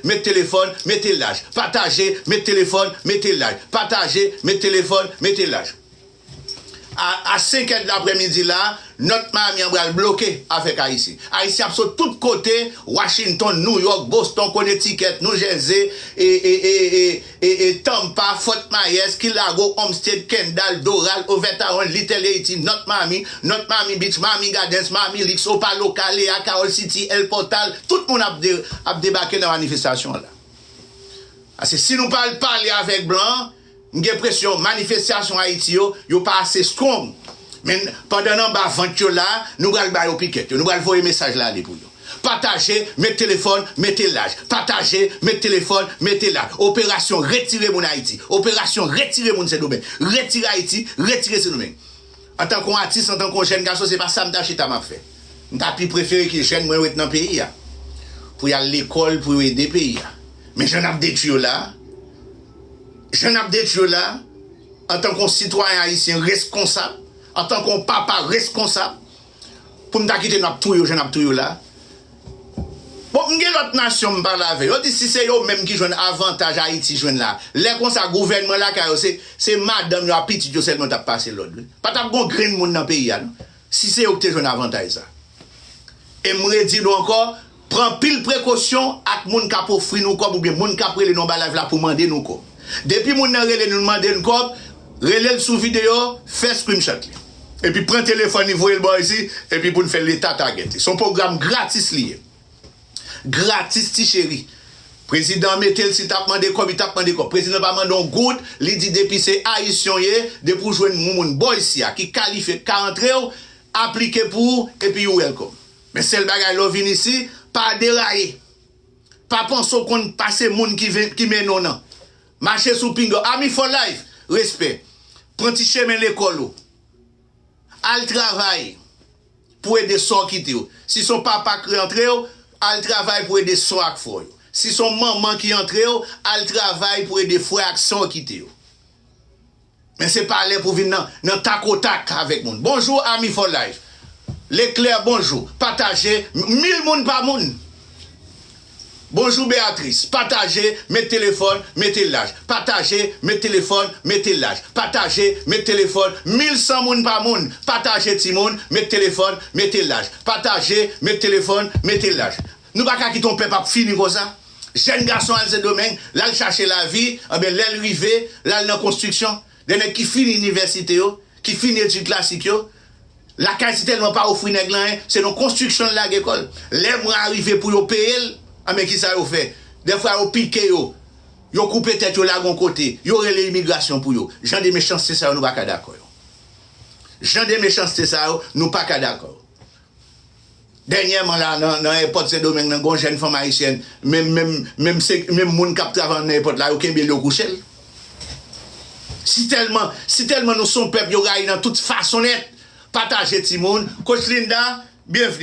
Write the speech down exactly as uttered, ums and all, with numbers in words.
met telefòn, mete l laj. Pataje, met telefòn, mete l laj. Pataje, met telefòn, mete l laj. A, a senk è d laprèmidi la, North Miami an pral bloke avèk Ayisyen. Ayisyen ap sot tout kote, Washington, New York, Boston, Connecticut, New Jersey, e, e, e, e, e, e, Tampa, Fort Myers, Key Largo, Homestead, Kendall, Doral, Overtown, Little Haiti, North Miami, North Miami Beach, Miami Gardens, Miami Lakes, Opa-locka, Lea, Carol City, El Portal, tout moun ap de-, ap debake nan manifestasyon an la. Paske si nou pa al pale avèk blan, m gen enpresyon manifestasyon Ayiti yo, yo pa ase strong. Men pandan n anba vant yo la, nou pral ba yo pikèt yo, nou pral voye mesaj la ale pou yo. Pataje, met telefòn, mete l laj. Pataje, met telefòn, mete l laj. Operasyon retire moun Ayiti. Operasyon retire moun Sendomeng. Retire Ayiti, retire Sendomeng. Antanke yon atis, antanke yon jèn gason, se pa sa m ta chita m ap fè. M ta pi prefere ke jèn mwen ret nan peyi a. Pou y al lekòl, pou yo ede peyi a. Men jan n ap detwi yo la, jan n ap detwi yo la, antanke yon sitwayen ayisyen reskonsab, antanke yon papa reskonsab, pou m ta kite n ap touye yo jan n ap touye yo la. Bon, m gen lòt nasyon m pale avè yo. Yo di si se yo menm ki jwenn avantaj Ayiti jwenn la. Lè konsa, gouvènman lakay yo, se, se madanm yo ak pitit yo sèlman t ap pase lòd, wi. Pa t ap gon grenn moun nan peyi a, non. Si se yo ki te jwenn avantaj sa. E m redi nou ankò, pran pil prekosyon ak moun k ap ofri nou kòb oubyen moun k ap rele nou anba live la pou mande nou kòb. Depi moun nan rele nou, mande n kòb, rele l sou videyo, fè screenshot li. Epi pran telefòn li, voye l bò isi, epi pou n fè Leta tagèt li. Se yon pwogram gratis li ye. Gratis, ti cheri. Prezidan mete l, si l t ap mande kòb, li t ap mande kòb. Prezidan pa mande yon goud, li di depi se Ayisyen w ye, depi w jwenn yon moun bò isi a ki kalifye, k ka antre w, aplike pou ou, epi you welcome. Men sèl bagay, lè w vin isi, pa deraye. Pa panse w konn pase moun ki ven-, ki mennen w nan. Mache sou pinga w. Ami for life, respè. Pran ti chemen lekòl ou. Al travay pou ede sè w kite w. Si se yon papa ki antre w, al travay pou ede sè w ak frè w yo. Si se yon manman ki antre w, al travay pou ede frè ak sè w kite w. Men se pa lè pou vin nan, nan takotak avèk moun. Bonjou, Ami for life. Leclerc, bonjou. Pataje, m-, mil moun pa moun. Bonjou Beatrice, pataje, met telefòn, mete l laj. Pataje, met telefòn, mete l laj. Pataje, met telefòn, mil san moun pa moun. Pataje timoun, met telefòn, mete l laj. Pataje, met telefòn, mete l laj. Nou pa ka kite yon pèp ap fini konsa. Jèn gason al Sendomeng, l al chache lavi, anben lè l rive, l al nan konstriksyon. De nèg ki fini inivèsite yo, ki fini etid klasik yo, lakay si tèlman pa ofri nèg lan anyen, se nan konstriksyon l lage kò l. Lè mwa a rive pou yo peye l, anben kisa yo fè? Dèfwa yo pike yo, yo koupe tèt yo lage yon kote, yo rele imigrasyon pou yo. Jan de mechanste sa yo nou pa ka dakò yo. Jan de mechanste sa yo nou pa ka dakò yo. Dènyèman la, nan, nan èpòt Sendomeng nan, gon jèn fanm ayisyèn, menm, menm, menm se, menm moun k ap travay nan èpòt la, yo kenbe l, yo kouche l. Si tèlman, si tèlman nou se yon pèp yo rayi nan tout fason nèt, pataje timoun. Coach Linda, byenvni.